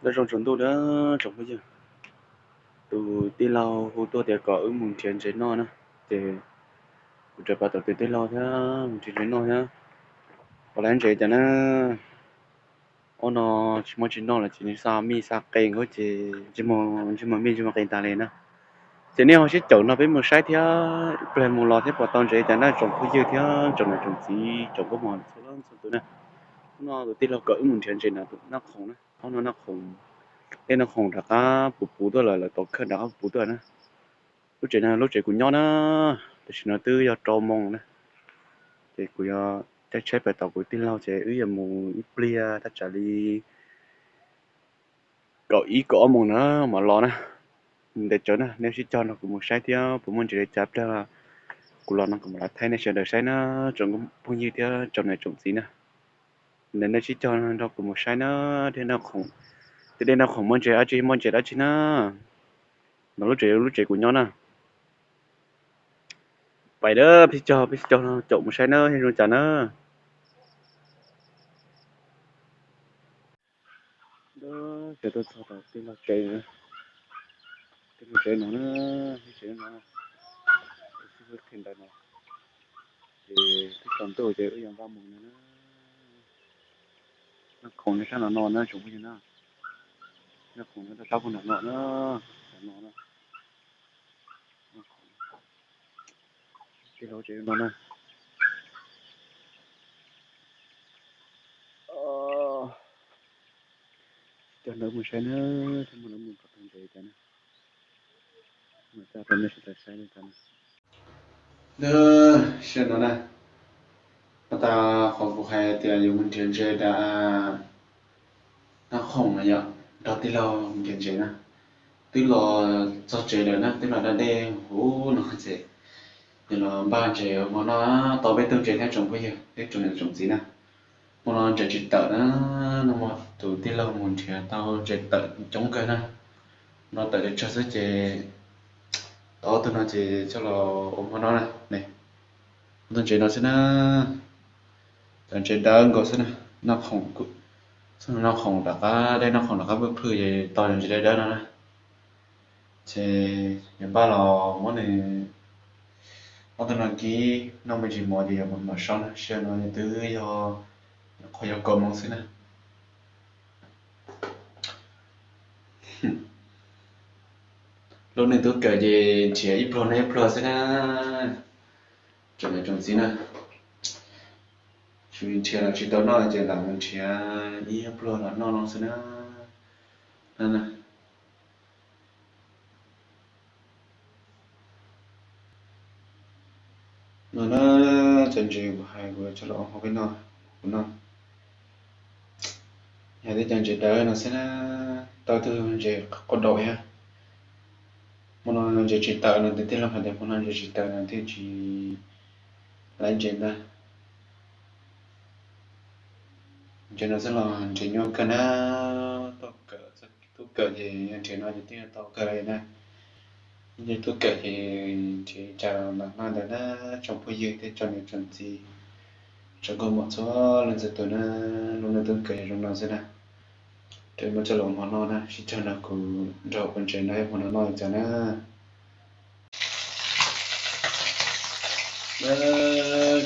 Nyob zoo tsaus ntuj na tsoom phooj ywg, tus tij laug hu tuaj tias kom wb mus nrhiav ntses noj na, ces kuv tseem pab tau tus tij laug thiab mus nrhiav ntses noj thiab. Pom lawv ntses cas na, ob no tsis muaj tsis noj los ces nws xa mij xa qe nkaus ces ntsej muag mij ntsej muag qe tas li na. Ces nej ho sib caum nrog peb mus saib thiab, ib pliag mus los thiab puas tau ntses cas na tsoom phooj ywg thiab tsoom niam tsoom txiv tsoom nkauj muam txhua leej txhua tus na. Ob no tus tij laug kom wb mus nrhiav ntses na, tus Naj Khoom na, ob no Naj Khoom, dej Naj Khoom rov qab puv puv tuaj lawm, lawv tau khawb rov qab puv tuaj na. Lub tsev no lub tsev kuv nyob na, tam sim no twb yog rau moos na, ces kuv yuav caij tsheb pais tom kuv tij laug ces wb yuav mus ib pliag thaj tsam li kaum ib kaum ob moos na mam los na. Ntev tsawv na, nej sib cog nrog kuv mus saib thiab puas muaj ntses li cas, ib pliag kuv los no kuv mam li thaij nej sawv daws saib na, tsoom phooj ywg thiab tsoom niam tsoom txiv na. Ntawm nej sib cog nrog kuv mus saib na, dej Naj Khoom, tej dej Naj Khoom muaj ntses dab tsi muaj ntses dab tsi na. No lub tsev lub tsev kuv nyob na. Pais na, peb sib cog peb sib cog caum mus saib na, zoo cas na. Sawv tuaj txog tom tij laug tsev, tij laug tsev no na, tsev no, xib hwb qhia ntawd no, ces twb tsaus ntuj ces wb yuav npaj mus no na. Naj Khoom nyob sab no no na tsoom phooj ywg na, Naj Khoom nyob rau sab puag nram no na, no na. Tij laug tsev no na. Coj ntawd mus saib na, coj mus ntawd mus kom tau ntses cas na. Mas txaj rau nej sawv daws saib li cas na. Sij hawm no na, pas tas qhov kuv hais tias yuav mus nrhiav ntses rau Naj Khoom no yom, nrog tij laug nrhiav ntses na. Twb los txog tsev lawm na, twb los da dej huv no ces yuav los npaj ntses ua hmo noj, tau peb tug ntses thiab tsoom phooj ywg thiab tsoom niam tsoom txiv na. Hmo no ntses tsis tawm na, no mus tus tij laug mus nrhiav tau ntses tawm coob kawg na. No tawm tsawg tsawg xwb ces tau ob tug no ces coj los ua hmo noj na. Tus ntses no xwb na, cov ntses dawb nkaus xwb na. Noj Khoom, Noj Khoom rov qab, dej Noj Khoom rov qab phwj phwj ces tau ntses dawb dawb no na. Ces yuav npaj los muab nws ob tug no kib noj me ntsis mov ces yuav mam saib na, sij hawm no twb yog qhov yuav kaum moos xwb na. Lub neej tub kawm ces nrhiav ib pluag noj ib pluag xwb na. Tsoom niam tsoom txiv na, tsis nrhiav los tsis tau noj ces lam mus nrhiav ib pluag los noj no xwb na. No na, cov ntses kuv hais kuv coj los ua hmo peb noj, kuv noj. Yog tej cov ntses dawb no xwb na, tau tug ntses quaj daum thiab. Hmo no ntses tsis tawm no ces tij laug hais tias hmo no ntses tsis tawm no thiaj tsis laib ntses ntag. Ntses no xwb los ntses nyuaj kawg na, tuaj kawm, tub kawm ces yog nrhiav no ces twb yog tau kawg li na. Yog tub kawm ces nrhiav cas los noj ntawd na, tsoom phooj ywg thiab tsoom niam tsoom txiv, tsoom nkauj muam txhua leej txhua tus na, lub neej tub kawm zoo no xwb na. Rau muab coj los hmo noj na, sib cog nrog kuv nrog ua ntses noj ib hmo no noj li cas na.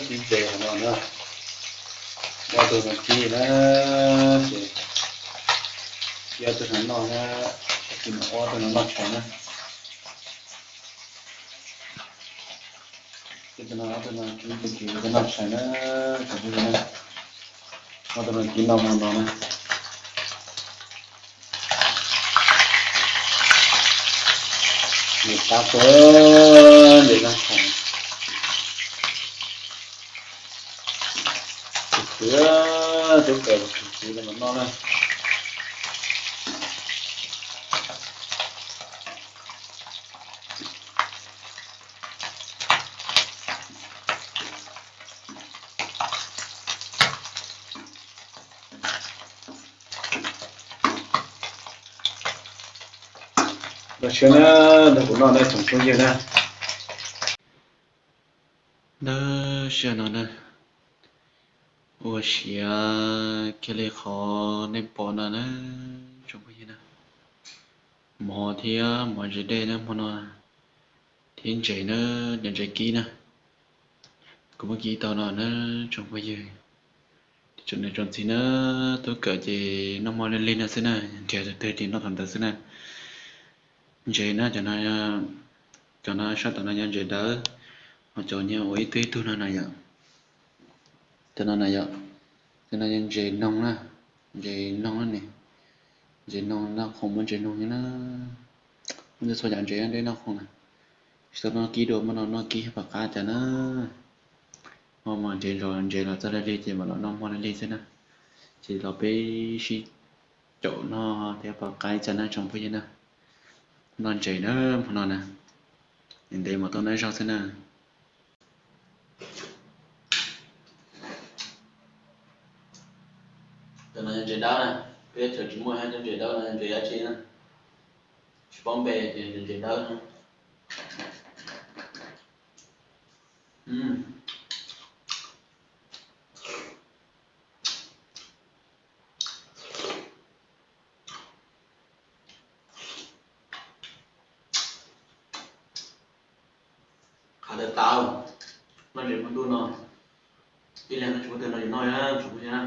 Kib ntses no na, muab ob tug no kib na, ces kib ob tug no noj na, kib ob tug no noj tshais na. Kib tus no ob tug no kib tus kib tus noj tshais na, tsoom phooj ywg na, ob tug no kib noj hmo no na. Nws qab kawg, ntses noj khoom. Khwv khwv, tub kawm khwv khwv los noj na. Los siab na, nrog kuv noj na tsoom phooj ywg na. Nab, sij hawm no na, ua siab kiag li qhov nej pom no na, tsoom phooj ywg. Mov thiab mov ntses dej na hmo no, thiab ntses na, cov ntses kib na, kuv muab kib tau no na tsoom phooj ywg, tsoom niam tsoom txiv na, tub kawm ces noj mov li li no xwb na, nrhiav tus twg ces noj tus ntawd xwb na. Ntses na, cov no, cov no sab tom no yog ntses dawb, ho cov nyob ua ib tug ib tug no na yom. Cov no na yom, cov no yog ntses noog na, ntses noog na ne, ntses noog noj khoom muaj ntses noog na. Muaj ntau txhua yam ntses deb noj khoom na. Tsis tau noj kib dua, muab no noj kib pom qab cas na. Ho mas ntses zos ntses los txog li li ces mam los noj mov li li xwb na. Ces los peb sib caum noj thiab pom qab cas na tsoom phooj ywg na. Noj ntses na hmo no na, ntev mus tau noj zog xwb na. Cov no yog ntses dawb na, peb thaum tsis muaj hab cov ntses dawb no ntses dab tsi na, tsis paub npe ces ntses dawb na. Qhov tas tas, noj ntses hmo ntuj no, ib leeg tsis muaj twg noj ntses no na tsoom phooj ywg na.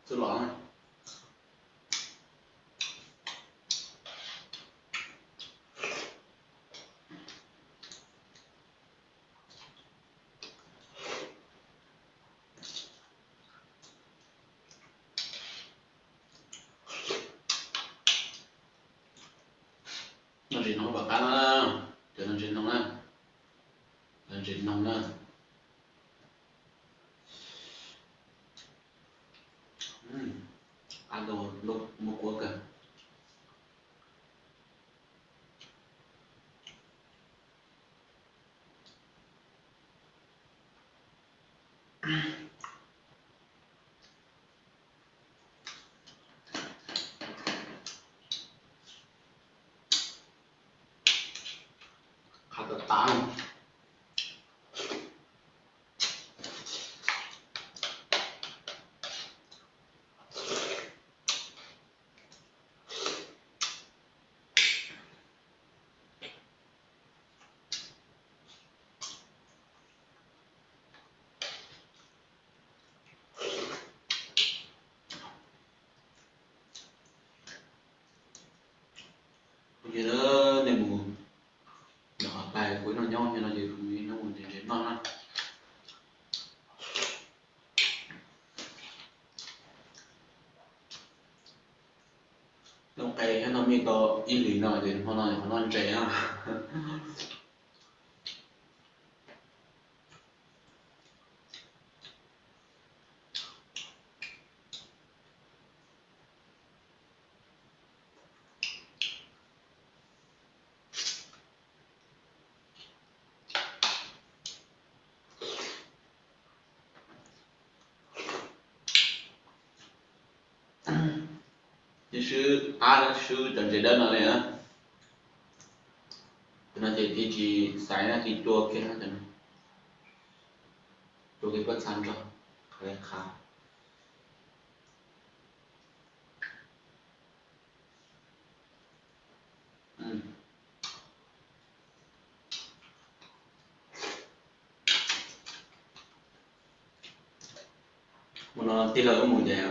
Txwj los na. Noj ntses noog pom qab no, cov no ntses noog na, ntses noog na. Qab, muaj kuab kawg. Qhov tas tas. Kuv yog nej mus nram qhov pais kuv ib no nyob, yog no ces kuv mus ib no mus ntses ntses noj na. Noj qe thiab noj mij tau ib hlis no ces hmo no qhov noj ntses na. Yeej swb qab swb cov ntses dawb no li na. Cov no ces thiaj tsis xaiv na, thiaj cua kiag na, cua kiag pob txha nrog qhav li qhav. Mus no tij laug wb mus ces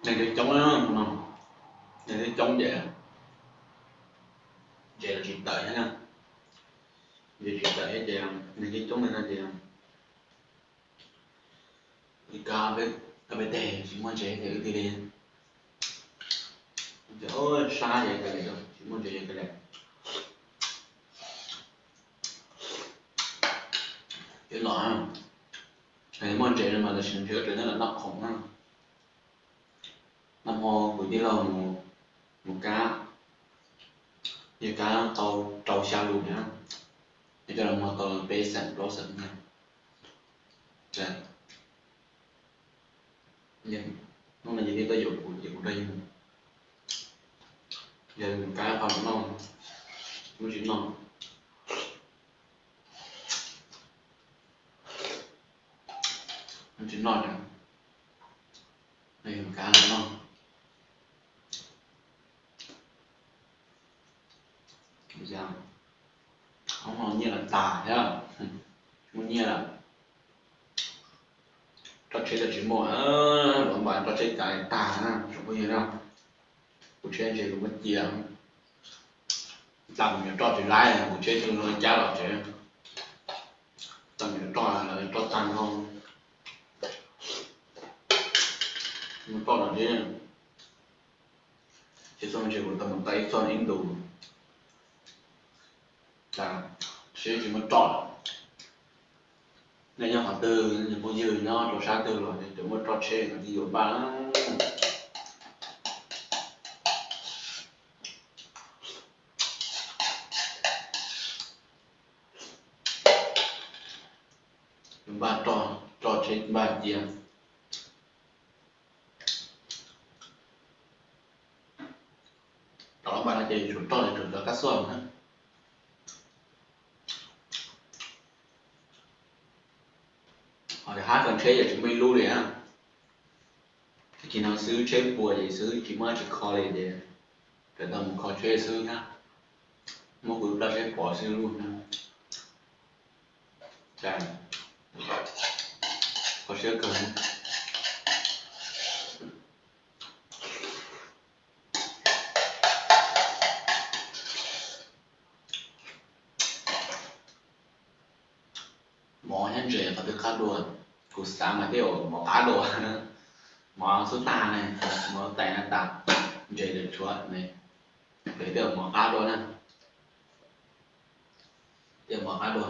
neeg coob coob no, neeg coob coob ces ntses los tsis tawm thiab na, ntses tsis tawm thiab ces neeg coob coob li no ces ib kab peb teg tsis muaj ntses ces wb thiaj li sab ces kav liam, tsis muaj ntses ces kav liam. Ces los muaj ntses no mas tam sim no ntshe wb tseem nyob ntawm noj khoom na. Nag hmo kuv tij laug mus kab, yog kab tau rau xya lus thiab, yog coj los muag tau peb xeem plaub xeem thiab. Hnub no ces nej tuaj yuav kuv ces kuv nrog yus mus. Yog kab qhov noj, muab tsis noj, tsis noj, kab noj. Hoob no nyiaj los tag thiab, muaj nyiaj lawm. Roj tsheb tsis muaj, luag npaj roj tsheb cas tag na tsoom phooj ywg na. Kuv tsheb ntses kuv muab cia, tas mus yuav roj tsis laib, kuv tsheb tsis muaj cab los tsev. Tas mus yuav roj, lawv roj tag nrho, muab roj los tsev. Tsis txog ntses kuv tau mus tau ib txoj ib ntus, tas seb tsis muaj roj lawm. Nej nyob qhov twg, nej phooj ywg nyob rau sab twg los tseem muaj roj tsheb no ces yuav npaj na. Yuav npaj roj, roj tsheb npaj cia. Rov los npaj no ces tsum roj li tsum cov kab xuaj na. Ho hab tso tsheb ces tsis muaj ib lub li na. Tag kis no xwb tsheb puas ces xwb tsis muaj dab tsi kho li ces tawm tau mus kho tsheb xwb na. Muab kuv plab tsheb pov xwb lub na. Kho siab kawg. Mov thiab ntses qhov twg qab dua? Kuv xav mas tej zaum mov qab dua. Mov xub tag ne, mov tais na tas, ntses lawm tshuav ne, ces tej zaum mov qab dua na. Tej zaum mov qab dua.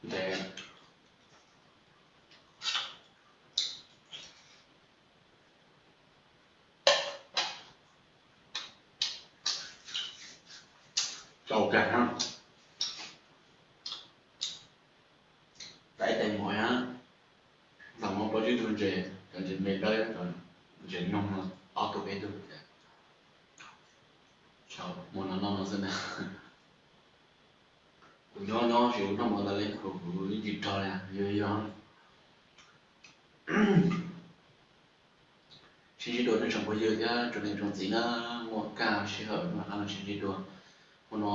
Ntses tau kawg na. Tais tais mov na, tais mov pov tsib tug ntses, cov ntses me dawb, cov ntses noog no ob tug peb tug. Muaj no noj no xwb na. Kuv nyob nyob tsis noj mov tas li, kuv ib tsis rog li, yog yog. Sib ntsib dua nej tsoom phooj ywg thiab tsoom niam tsoom txiv na, muaj kaj sij hawm no sib ntsib dua. Hmo no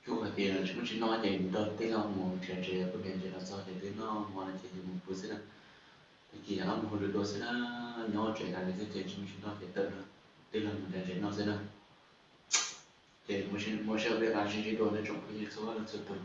kuj hais tias tsis muaj tsis noj ces nrog tij laug mus nrhiav ntses, kuv nrhiav ntses los txog ces twb noj hmo no ces yus mus pw xwb na. Tag kis yog ob mus hu lus dua xwb na, nyob tsev tas li xwb ces tsis muaj tsis noj ces tawm tij laug mus nrhiav ntses noj xwb na. Ces muaj sij hawm peb mam sib ntsib dua nej tsoom phooj ywg txhua leej txhua tus.